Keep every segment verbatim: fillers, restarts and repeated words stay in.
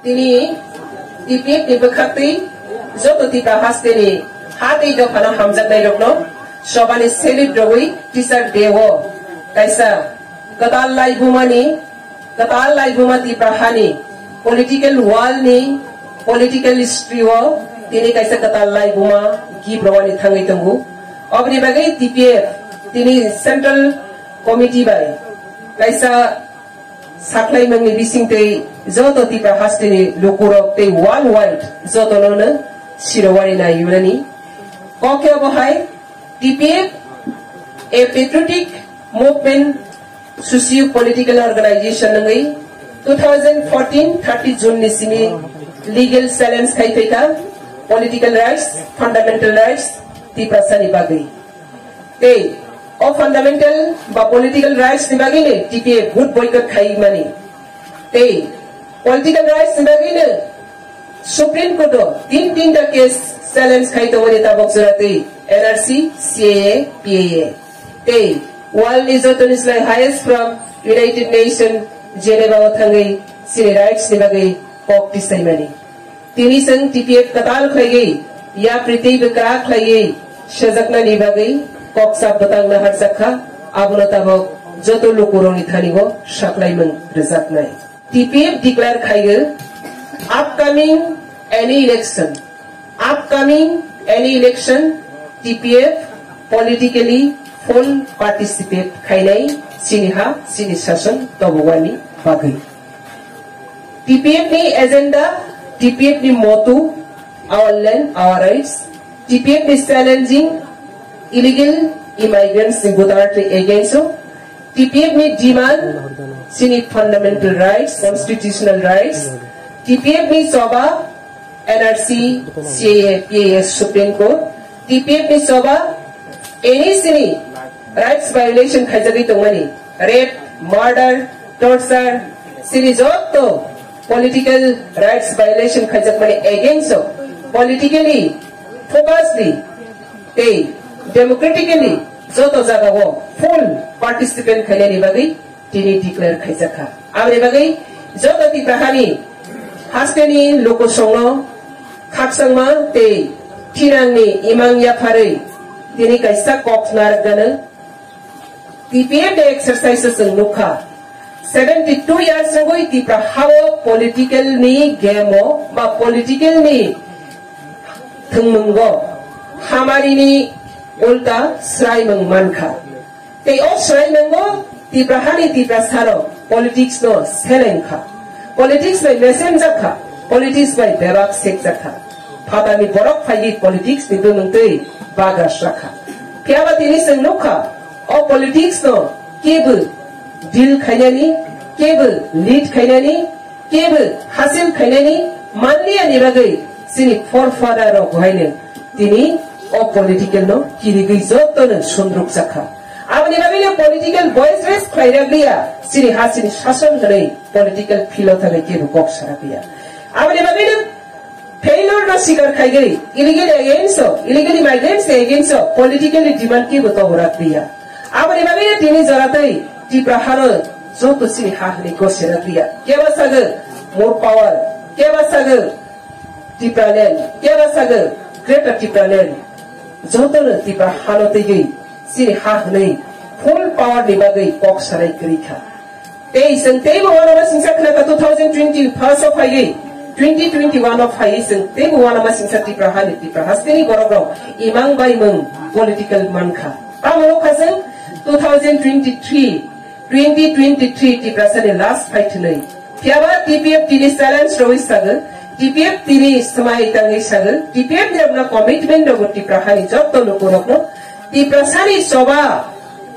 Tini T P F ni bwkhaktwi joto Tipra hasteni ha tei dophano hamjaknairokno sobani salute rwui Teacher Day o kaisa kwtal laibumani, kwtal laibuma Tipra hani political world ni, political history o tini kaisa kwtal laibuma gift rwani thangwi tongo. Oboni bagwi T P F tini Central Committee bai kaisa saklaimungni bisingtwi joto Tipra hasteni lukurok tei worldwide jotono no sirowari nai yunani. Kokhe obo hai T P F a patriotic movement, socio political organization nungwi two thousand fourteen thirty June ni simi legal challenge khai phaikha political rights, fundamental rights Tiprasani bagwi. Tei o fundamental ba political rights ni bagwi ni T P F vote boycott khai mani. Tei political rights ni bagwi ni Supreme Court o tin tinta case challenge khai tongmani tabok jora tei N R C, C A A, P A A. Tei world ni jotoni slai highest forum United Nation Geneva o thangwi chini rights ni bagwi kok tisaimani. Tini chwng T P F kwtal khlaiwi, yapri teibo kwrak khlaiwi sejaknani bagwi kok chap bwtang naharjak kha, abono tabok joto lukurokni thani o saklaimung rwjaknai. T P F declare khaiwi upcoming any election, upcoming any election T P F politically full participate khainai chini ha chini sason tobogani bagwi. T P F ni agenda, T P F ni motto, our land, our rights, T P F ni challenging illegal immigrants ni brutality against o, T P F ni demand chini fundamental rights, constitutional rights, T P F ni choba, N R C, C A A, P A A, Supreme Court, T P F ni choba, any chini rights violation khaijagwi tongmani, rape, murder, torture, chini joto political rights violation khaijakmani against o politically, focusedly, tei democratically joto jagao full participant khainani bagwi tini declare khaijakha. Aboni bagwi joto Tipra hani hasteni lukusongno khakchangma tei thinangni imang yapharwi tini kaisa kok narwkgano T P F ni exercise o chwng nukha. Seventy two years wngwi Tipra hao political ni game o ba political ni thwngmungo hamari ni ulta swraimung mankha. Tei o swraimung o Tipra hani Tiprasa rok politics no seleng kha. Politics bai mesem jak kha. Politics bai bebak sek jak kha. Phatarni borok phaiwi politics ni bumung twi bagra sra kha. Phiya ba tini chwng nuk kha, o politics no kebo deal khainani, kebo lead khainani, kebo hasil khainani manliya ni bagwi chini forefather rok haino tini o political no kirigwi joto no sundruk jakha. Aboni bagwi no political voice raise khlai rwgwiya chini ha chini sason hwnwi political field o thangwi kebo kok sa rwgwiya. Aboni bagwi no failure no sikar khaigwi illegal against o, illegal migrants ni against o politically demand kebo tobo rwgwiya. Aboni bagwi no tini jora tei Tipra hano joto chini ha hwnwi gose rwgwiya. Kebo sago more power, kebo sago Tipraland, kebo sago Greater Tipraland, jotono Tipra hano twiwi chini ha hwnwi full power ni bagwi kok sanai kwrwi kha. Tei chwng teibo uanama singsa khna kha two thousand twenty first o phaiwi, twenty twenty-one o phaiwi chwng teibo uanama singsa Tipra hani Tipra hasteni borok rok imang bai mung political man kha. Tamo wngkha chwng two thousand twenty-three, twenty twenty-three Tiprasani last fight hwnwi. Phiyaba T P F tini challenge rwui sago, T P F tini swmai tangwi sago, T P F ni rokno commitment rwgo Tipra hani jotto lukurokno. Tiprasani choba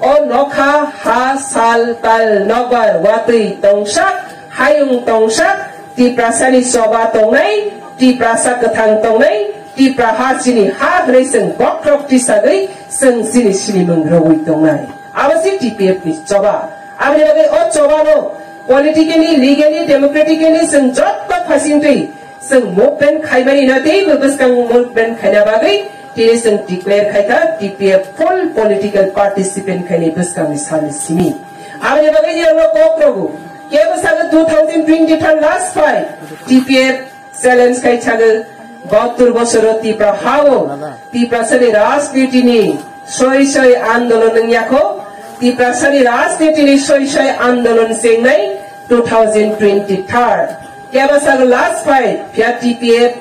o nokha, ha, sal, tal, nokbar, watwi tongsak, hayung tongsak, Tiprasani choba tongnai, Tiprasa kwthang tongnai, Tipra ha chini ha hwnwi chwng bokhorok tisagwi chwng chini sinimung rwui tongnai. Abo se T P F ni choba. Aboni bagwi o choba no politically, legally, democratically chwng jotto phasingtwi chwng movement khaimani na teibo bwskang movement khaina bagwi tini chwng declare khaikha T P F full political participant khaini bwskangni salni simi. Aboni bagwi ni ano kok rogo. Kebo sago two thousand twenty-three last fight, T P F challenge khai sago, bahattur bosoro Tipra hao, Tiprasani rajniti ni soi soi andolon wng yakho, Tiprasani rajniti ni soi soi andolon chengnai two thousand twenty-three. Kebo sago last fight, phiya T P F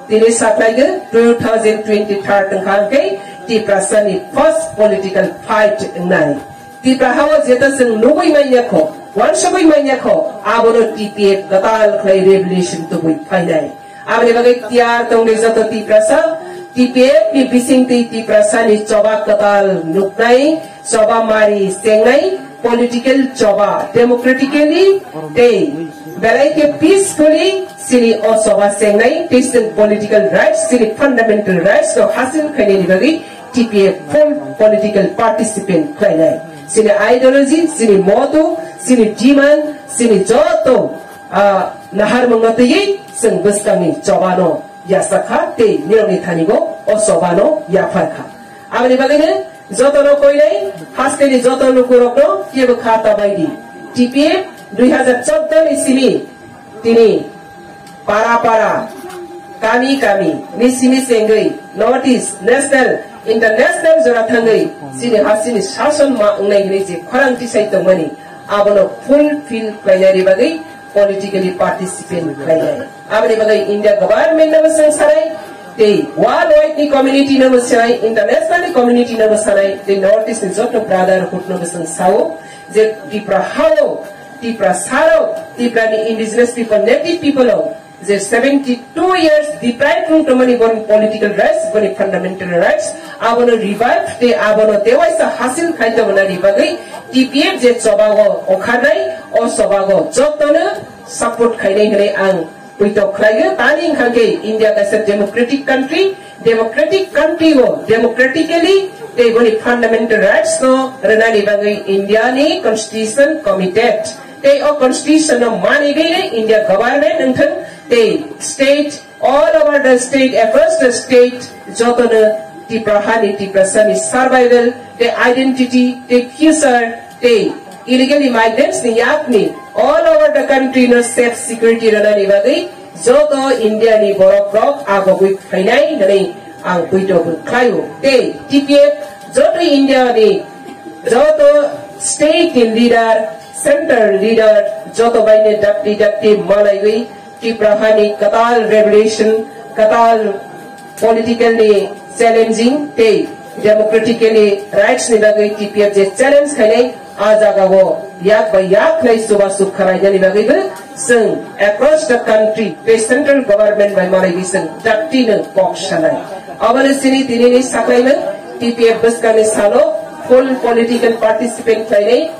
tini saklaigo two thousand twenty-three wngkha hwnkhe Tiprasani first political fight wngnai. Tipra hao jeta chwng nugwi manya kho, uansugwi manya kho, abono T P F kwtal khlai revolution tubui phainai. Aboni bagwi tiyar tongdi joto Tiprasa, T P F ni bisingtwi Tiprasani choba kwtal nuknai, choba mari chengnai, political choba, democratically tei belai khe peacefully chini o choba chengnai, tei chwng political rights, chini fundamental rights no hasil khainani bagwi T P F full political participant khlainai. Chini ideology, chini motto, chini demand, chini joto, ah, naharmungno twiwi chwng bwskangni chobano yachakha tei nirokni thanigo o chobano yapharkha. Aboni bagwino jotono koinai hasteni joto lukurokno kebo kha tabaidi. T P F dui hazar chordo ni simi tini para para, kami kami, ni simi chengwi North East, national, international jora thangwi chini hasini sason ma wngnai hwnwi je khorang tisai tongmani abono fulfill khlainani bagwi politically participant khlainai. Aboni bagwi India government no bo chwng sanai, tei world wide ni community no bo sanai, international ni community no bo sanai, tei North East ni joto brotherhood no bo chwng sao je Tipra hao, Tipra saro, Tipra ni indigenous people, native people o je seventy two years deprive wng tongmani boni political rights, boni fundamental rights, abono revive tei abono tewaisa hasil khai tongmani bagwi T P F je chobago okharnai, o chobago jotono support khainai hwnwi ang puito khlaiyo. Tani wngkha khe India kaisa democratic country, democratic country o democratically tei boni fundamental rights no rwnani bagwi India ni constitution committed. Tei o constitution no manigwi India government wngthang tei state, all over the state, across the state, jotono Tipra hani, Tiprasani survival, tei identity, tei future, tei illegal immigrants ni yakni all over the country no safe security rwnani bagwi joto India ni borok rok agogwi phainai hwnwi ang puito khlaio. Tei T P F joto India ni joto state ni leader, central leader joto bai ni dakti dakti malaiwi Tipra hani kwtal revolution, kwtal political ni challenging tei democratically rights ni bagwi T P F je challenge khainai, a jaga o yak bai yak khlai chuba chuk khlainani bagwi bo chwng across the country tei central government bai manwi bo chwng dakti no kok sanai. Aboni sini tini ni saklaimung T P F bwskang ni salo full political participant khlainai,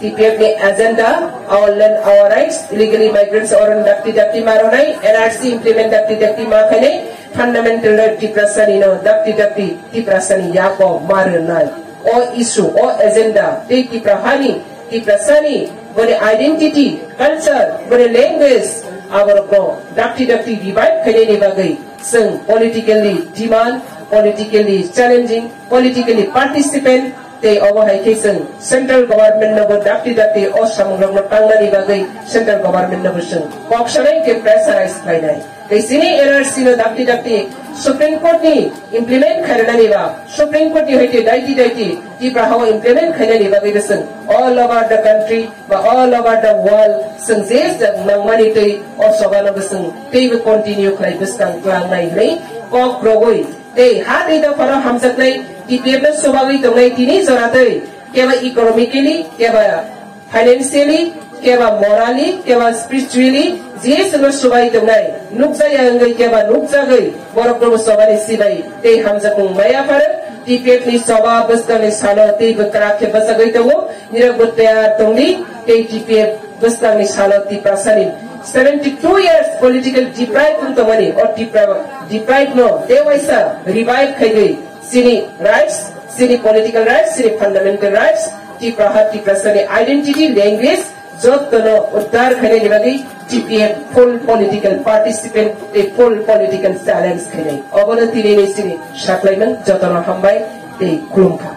T P F ni agenda, our land, our rights, illegal immigrants orang dakti dakti maronai, N R C implement dakti dakti ma khainai, fundamental right Tiprasani no dakti dakti Tiprasani yako maronai. O issue, o agenda, tei Tipra hani, Tiprasani, boni identity, culture, boni language, aborok no dakti dakti revive khainani bagwi, chwng politically demand, politically challenging, politically participant, tei obo hai khe chwng central government no bo dakti dakti o samung rok no tangnani bagwi central government no bo chwng kok sanai tei pressurize khlainai. Tei chini N R C no dakti dakti Supreme Court ni implement khainani ba, Supreme Court ni hai tei daiti daiti Tipra hao implement khainani bagwi bo chwng all over the country ba all over the world chwng je jang nangmani tei o choba no bo chwng teibo continue khlai bwskang tlangnai hwnwi kok rogwi tei ha tei dophano hamjaknai T P F no chubagwi tongnai tini jora tei keba economically, keba financially, keba morally, keba spiritually, je chwngno chubai tongnai, nukjaya wngwi keba nukjagwi, borokno bo chobani sibai tei hamjakmung maya pharo, T P F ni choba bwskangni salo teibo kwrak khe bwchagwi tongo, nirok bo tayar tongdi, tei T P F bwskangni salo Tiprasani seventy two years political deprive wng tongmani, o Tipra deprive no tei waisa revive khaigwi, chini rights, chini political rights, chini fundamental rights, Tipra ha Tiprasani identity, language, jottono uddar khainani bagwi T P F full political participant, a full political challenge khainai. Obono tinini chini saklaimung, jotono hambai tei khulumkha.